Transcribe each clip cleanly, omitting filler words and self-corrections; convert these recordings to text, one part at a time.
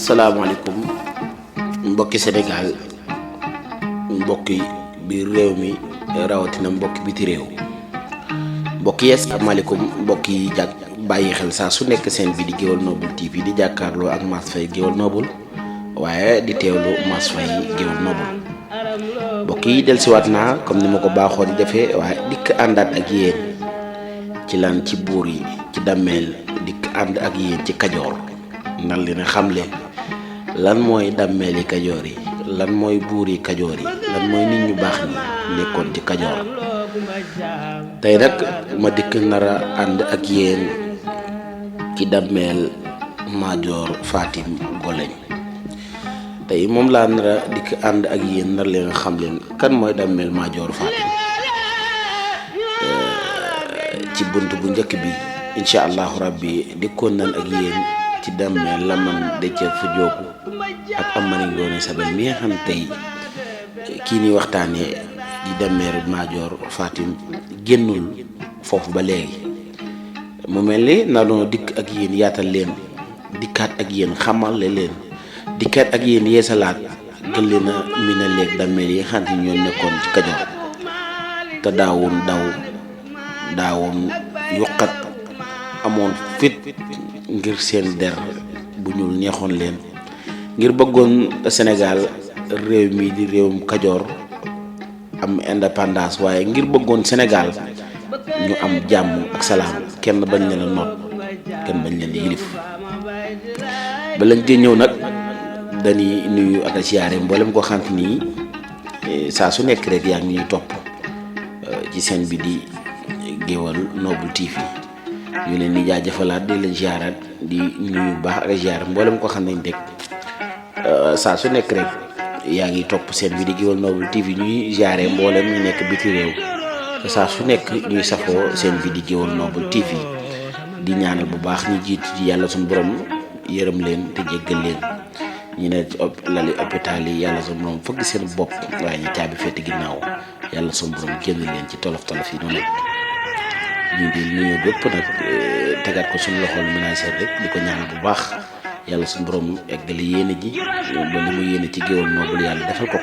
asalaamaaleykum mbokki Sénégal mbokki biir réew mi rawatina mbokki biti réew mbokki yi asalaamaaleykum mbokki yi bàyyi xel saa su nekk seen bi di Gueweul Noble TV di jàkkaarloo ak Mass Faye Gueweul Noble waaye di teewlu Mass Faye Gueweul Noble mbokk yi dellusiwaat naa comme ni ma ko baaxoo di defee waaye dikk àndaat ak yéen ci lan ci buur yi ci dammeel dikk ànd ak yéen ci kajoor ndax li na xamle lan mooy dammeel yi kajoor yi lan mooy buur yi kajoor yi lan mooy nit ñu baax ñi nekkoon ci kajoor tey nag ma dikk nar a ànd ak yéen ci dammeel Madior Fatim Goleñ tey moom laa nar a dikk ànd ak yéen nar leen xam leen kan mooy dammeel Madior Fatim ci bunt bu njëkk bi incha allahu rabbi dikkoon nan ak yéen ci dammeel Laman Déthié Fu Joogu ak Amari Ngoone Sabel mi nga xam tey kii ni waxtaanee di dammeel Madior Fatim génnul foofu ba léegi mu mel ni naroon dikk ak yéen yaatal leen dikkaat ak yéen xamal leen dikkaat ak yéen yeesalaat gën leen a mina léeg dammeel yi nga xam ne ñoo nekkoon ci Kajoor te daawoon yuqat amoon fit ngir seen der bu ñuul neexoon leen ngir bëggoon Sénégal réew mi di réewum Kajoor am indépendance waaye ngir bëggoon Sénégal ñu am jàmm ak salaam kenn bañ leen a noot kenn bañ leen a yilif ba lañ ci ñëw nag dañuy nuyu ak a siyaare mboolem koo xam ni saa su nekk rek yaa ngi ñuy topp ci seen bi di Gueweul Noble TV ñu leen di jaajëfalaat di leen ziaraat di nuyu baax ak a ziare mboolem koo xam ne rek saa su nekk rek yaa ngi topp seen bi di Gueweul Noble TV ñuy ziare mboolem ñu nekk biti réew saa su nekk ñuy safoo seen bi di Gueweul Noble TV di ñaanal bu baax ñu jiitu ci yàlla suñu borom yërëm leen te jéggal leen ñu ne ci lali hôpital yi yàlla suñu borom fëgg seen bopp waaye ñu caabi feeti ginnaaw yàlla suñu borom génn leen ci tolof yi noonu ñu di nuyu bépp nag tegaat ko suñu loxol ménagère rek di ko ñaanal bu baax yàlla suñu borom eggali yéene ji ba li mu yéene ci Gueweul Noble yàlla defal ko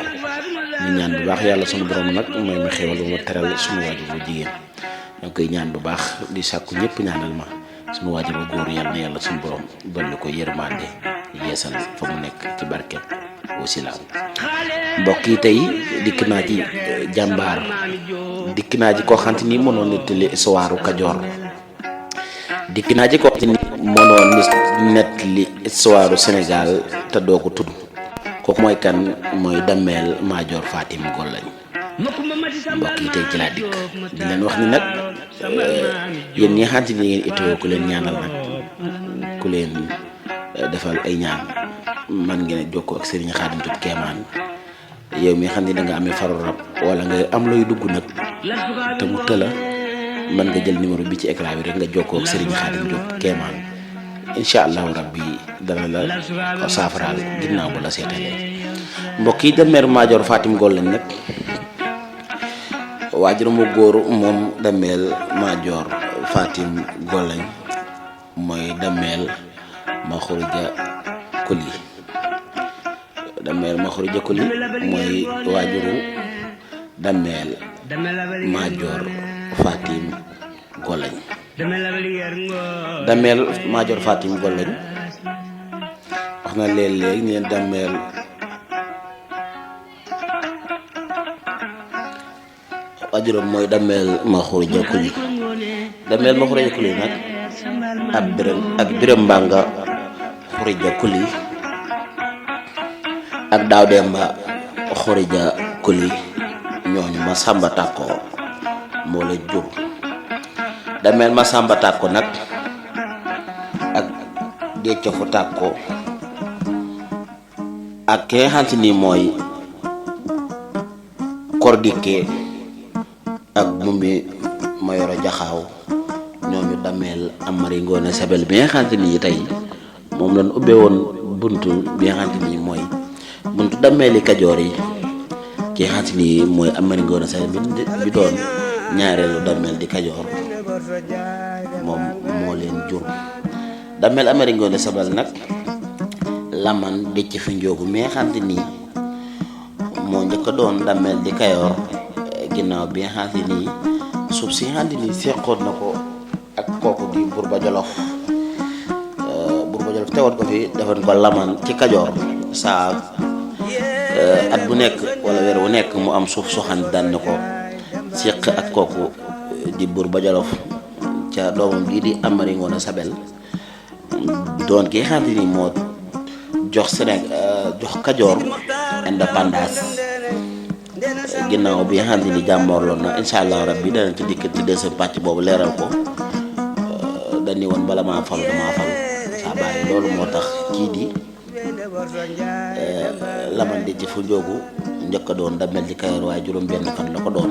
ñu ñaan bu baax yàlla suñu borom nag mooy ma xéwal bu ma teral suñu waajur bu jigéen ñoo koy ñaan bu baax di sàkku ñëpp ñaanal ma suñu waajur bu góor yàlla na yàlla suñu borom dolli ko yërmande yeesal fa mu nekk ci barkeem wasilaam mbokk yi tey dikk naa ci jàmbaar dikk naa ci koo xamante ni mënoon nettali histoire Kajoor dikk naa ci koo xamante ni mënoon nettali histoire Sénégal te doo ko tudd kooku mooy kan mooy dammeel Madior Fatim Goleñ mbokk yi tey ci laa dikk di leen wax ni nag yéen ñi nga xamante ni ngeen itoo ku leen ñaanal nag ku leen defal ay ñaan man ngeen jokkoo ak Serigne Khadim Diop Kéemaan yow mi xam ni da nga amee faru rab wala nga am looy dugg nag te mu tëla mën nga jël numéro bi ci écran bi rek nga jokkoo ak Serigne Khadim Diop Kéemaan incha allahu rabbi dana la ko saafaraal ginnaaw bu la seetalee mbokk yi dammeel Madior Fatim Goleñ nag waajur mu góor moom dammeel Madior Fatim Goleñ mooy dammeel Maxureja Kuli dammeel Maxureja Kuli mooy waajuru dammeel Madior Fatim Goleñ dammeel Madior Fatim Goleñ wax na léeg-léeg ñu leen dammeel waajuram mooy dammeel Maxureja Kuli dammeel Maxureja Kuli nag ak Biram Mbanga Xureja Kuli ak Daaw Demba Xureja Kuli ñooñu ma Samba Tàkko moo la jur dammeel ma Samba Tàkko nag ak Déthié Fu Tàkko ak ki nga xam ni mooy Kordike ak Mumbi Mayoro Jaxaaw ñooñu dammeel Amari Ngoone Sabel bi nga xam ni tey moom lañ ubbee woon buntu bi nga xam ni mooy buntu dammeeli Kajoor yi ki nga xam ni mooy Amari Ngoone Sabel bi doon ñaareelu dammeel di Kajoor moom moo leen jur dammeel Amari Ngoone Sabel nag laman dëcc fi njóogu mais xam te nii moo njëkk a doon Damel di Kayoor ginnaaw bi nga xam te nii suuf si nga xam te nii seqoon na ko ak kooku di Buurba Jolof teewoon ko fi defoon ko laman ci Kajoor saa at bu nekk wala weer wu nekk mu am suuf soxan daan na ko seq ak kooku di Buurba Jolof ca doomam bii di Amari Ngoone Sabel doon ki xam te ni moo jox Sénégal jox Kajoor indépendance ginnaaw bi nga xam ni jàmmoorloon na incha allah rabbi danañ ci dikk ci deuxième pàcc boobu leeral ko dañu woon bala maa falu damaa falu saa bàyyi loolu moo tax kii di laman di ci fu njóogu njëkk a doon Damel di Kayoor waaye juróom benn fan la ko doon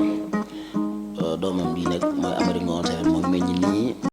doomam bii nag mooy Amari Ngoone Sabel moom meññ nii